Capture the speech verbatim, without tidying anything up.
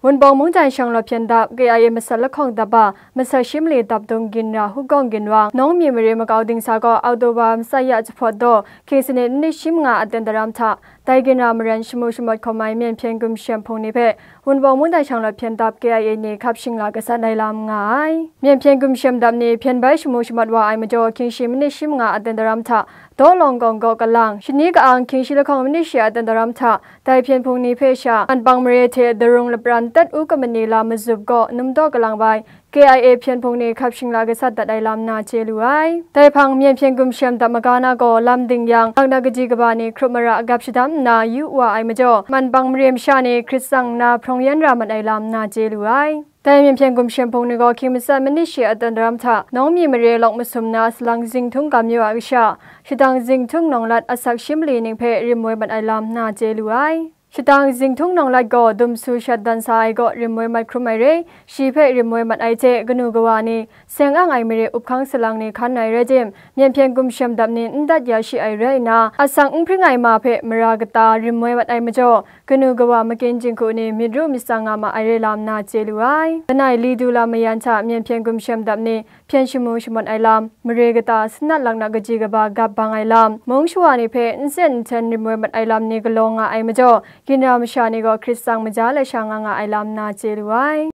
Wunpawng mungdan shanglawt hpyen dap, K I A masat lahkawng dap a, masat shi mali dap dung ginra Hugawng Ginwang, nawng mi mare makau dingsa gaw October masai ya jahpawt daw, hkying sanit minit shi manga a ten daram hta, dai ginra maren shamu shamawt hkawm ai myen hpyen gumshem hpung ni hpe Wunpawng mungdan shanglawt hpyen dap K I A ni hkap shingla gasat ai lam nga ai. Myen hpyen gumshem dap ni hpyen bai shamu shamawt wa ai majaw, hkying shi minit shi manga a ten daram hta, Dawlawng Gawng Gaw Kalang, shani ka-ang hkying shi lahkawng minit shi a ten daram hta, dai hpyen hpung ni hpe sha, Manbang mare hte Darung Lapran Tet U Kamani Lam Mazup gaw Numdaw Kalang bai, K I A hpyen hpung ni hkap shingla gasat dat ai lam na chye lu ai. Dai hpang myen hpyen gumshem dap maga na gaw lam ding yang, laknak kaji kaba ni hkrup mara gap shadam nna yu wa ai majaw, Manbang mare masha ni hkrit tsang nna hprawng yan ra mat ai lam na chye lu ai. Dai myen hpyen gumshem hpung ni gaw hkying matsat minit shi a ten daram hta, nawng mi mare lawk masum na salang Zingthung Gamyu a kasha, shadang Zingthung Nawng Lat asak shi mali ning hpe rim woi mat ai lam na chye lu ai. Shadang Zingthung Nawng Lat gaw dumsu shat dan sa ai gaw rim woi mat hkrum ai re, shi hpe rim woi mat ai hte kanu kawa ni, seng ang ai mare up hkang salang ni hkan ai rai tim, myen hpyen gumshem dap ni n dat ya shi ai rai nna, asak n hpring ai ma hpe mara kata rim woi mat ai majaw, kanu kawa makyin jinghku ni myit ru myit tsang nga ma ai rai lam na chye lu ai. Lanai li du lam mayan hta myen hpyen gumshem dap ni hpyen shamu shamawt ai lam, mare kata sanat laknak kaji kaba gap bang ai lam, mung shawa ni hpe n sen n hten rim woi mat ai lam ni galaw nga ai majaw, ginra masha ni gaw hkrit tsang maja lasha nga nga ai lam na chye lu ai.